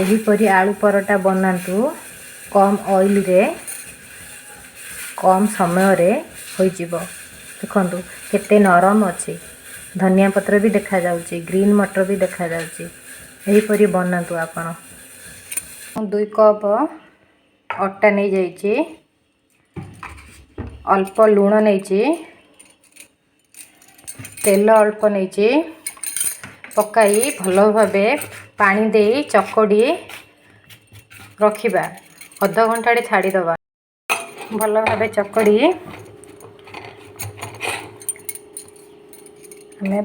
ଏହିପରି ଆଳୁ ପରଟା ବନାନ୍ତୁ, କମ୍ ଅଏଲ୍ରେ, କମ୍ ସମୟରେ ହୋଇଯିବ। ଦେଖନ୍ତୁ କେତେ ନରମ ଅଛି। ଧନିଆ ପତ୍ର ବି ଦେଖାଯାଉଛି, ଗ୍ରୀନ୍ ମଟର ବି ଦେଖାଯାଉଛି। ଏହିପରି ବନାନ୍ତୁ ଆପଣ। ମୁଁ 2 କପ୍ ଅଟା ନେଇଯାଇଛି, ଅଳ୍ପ ଲୁଣ ନେଇଛି, ତେଲ ଅଳ୍ପ ନେଇଛି। ପକାଇ ଭଲ ଭାବେ ପାଣି ଦେଇ ଚକଡ଼ି ରଖିବା, ଅଧଘଣ୍ଟାଟେ ଛାଡ଼ିଦେବା। ଭଲ ଭାବେ ଚକଡ଼ି ଆମେ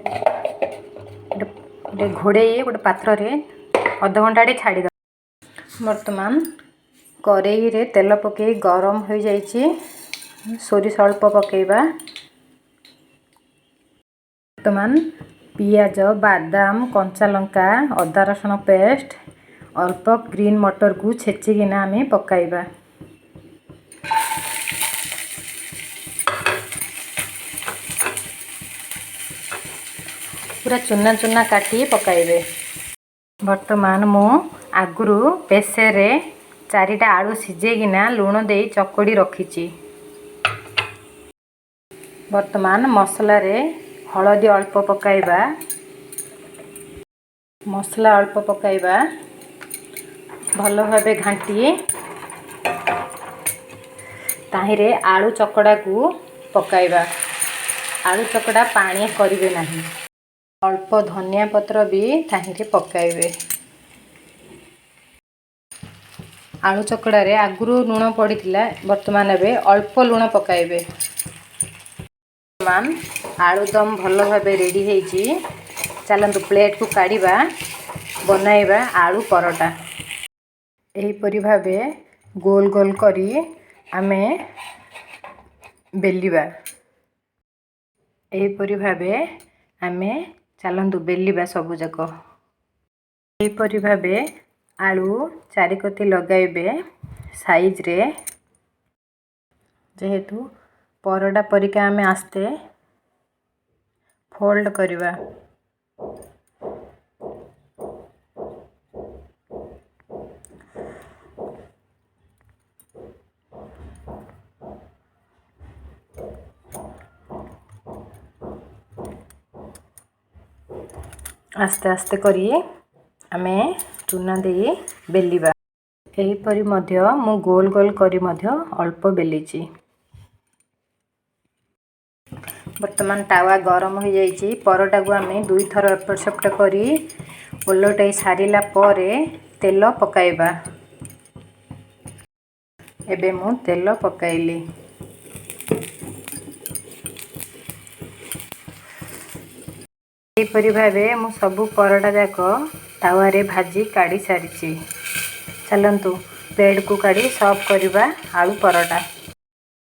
ଗୋଟେ ଘୋଡ଼େଇ ଗୋଟେ ପାତ୍ରରେ ଅଧଘଣ୍ଟାଟେ ଛାଡ଼ିଦେବା। ବର୍ତ୍ତମାନ କରେଇରେ ତେଲ ପକାଇ ଗରମ ହୋଇଯାଇଛି। ସୋରିଷ ଅଳ୍ପ ପକାଇବା। ବର୍ତ୍ତମାନ ପିଆଜ, ବାଦାମ, କଞ୍ଚା ଲଙ୍କା, ଅଦା ରସୁଣ ପେଷ୍ଟ, ଅଳ୍ପ ଗ୍ରୀନ୍ ମଟରକୁ ଛେଚିକିନା ଆମେ ପକାଇବା। ପୁରା ଚୁନା ଚୁନା କାଟି ପକାଇବେ। ବର୍ତ୍ତମାନ ମୁଁ ଆଗରୁ ପ୍ରେସରରେ 4ଟା ଆଳୁ ସିଝେଇକିନା ଲୁଣ ଦେଇ ଚକଡ଼ି ରଖିଛି। ବର୍ତ୍ତମାନ ମସଲାରେ ହଳଦୀ ଅଳ୍ପ ପକାଇବା, ମସଲା ଅଳ୍ପ ପକାଇବା। ଭଲ ଭାବେ ଘାଣ୍ଟି ତାହିଁରେ ଆଳୁ ଚକଡ଼ାକୁ ପକାଇବା। ଆଳୁ ଚକଡ଼ା ପାଣିଆ କରିବେ ନାହିଁ। ଅଳ୍ପ ଧନିଆ ପତ୍ର ବି ତାହିଁରେ ପକାଇବେ। ଆଳୁ ଚକଡ଼ାରେ ଆଗରୁ ଲୁଣ ପଡ଼ିଥିଲା, ବର୍ତ୍ତମାନ ଏବେ ଅଳ୍ପ ଲୁଣ ପକାଇବେ। ବର୍ତ୍ତମାନ ଆଳୁଦମ ଭଲ ଭାବେ ରେଡ଼ି ହେଇଛି। ଚାଲନ୍ତୁ ପ୍ଲେଟ୍କୁ କାଢ଼ିବା, ବନାଇବା ଆଳୁ ପରଟା। ଏହିପରି ଭାବେ ଗୋଲ ଗୋଲ କରି ଆମେ ବେଲିବା। ଏହିପରି ଭାବେ ଆମେ ଚାଲନ୍ତୁ ବେଲିବା ସବୁଯାକ। ଏହିପରି ଭାବେ ଆଳୁ ଚାରିକତି ଲଗାଇବେ ସାଇଜ୍ରେ। ଯେହେତୁ ପରଟା ପରିକା ଆମେ ଆସ୍ତେ ଫୋଲ୍ଡ କରିବା। ଆସ୍ତେ ଆସ୍ତେ କରି ଆମେ ଚୁନା ଦେଇ ବେଲିବା। ଏହିପରି ମଧ୍ୟ ମୁଁ ଗୋଲ ଗୋଲ କରି ମଧ୍ୟ ଅଳ୍ପ ବେଲିଛି। ବର୍ତ୍ତମାନ ତାୱା ଗରମ ହୋଇଯାଇଛି। ପରଟାକୁ ଆମେ ଦୁଇଥର ଏପଟ ସେପଟ କରି ଓଲଟାଇ ସାରିଲା ପରେ ତେଲ ପକାଇବା। ଏବେ ମୁଁ ତେଲ ପକାଇଲି। ଏହିପରି ଭାବେ ମୁଁ ସବୁ ପରଟା ଯାକ ତାୱାରେ ଭାଜି କାଢ଼ି ସାରିଛି। ଚାଲନ୍ତୁ ପ୍ଲେଟ୍କୁ କାଢ଼ି ସର୍ଭ କରିବା ଆଳୁ ପରଟା।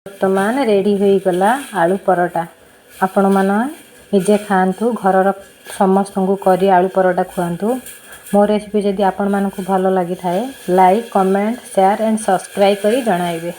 ବର୍ତ୍ତମାନ ରେଡ଼ି ହୋଇଗଲା ଆଳୁ ପରଟା। ଆପଣମାନେ ନିଜେ ଖାଆନ୍ତୁ, ଘରର ସମସ୍ତଙ୍କୁ କରି ଆଳୁ ପରଟା ଖୁଆନ୍ତୁ। ମୋ ରେସିପି ଯଦି ଆପଣମାନଙ୍କୁ ଭଲ ଲାଗିଥାଏ, like, comment, share and subscribe କରି ଜଣାଇବେ।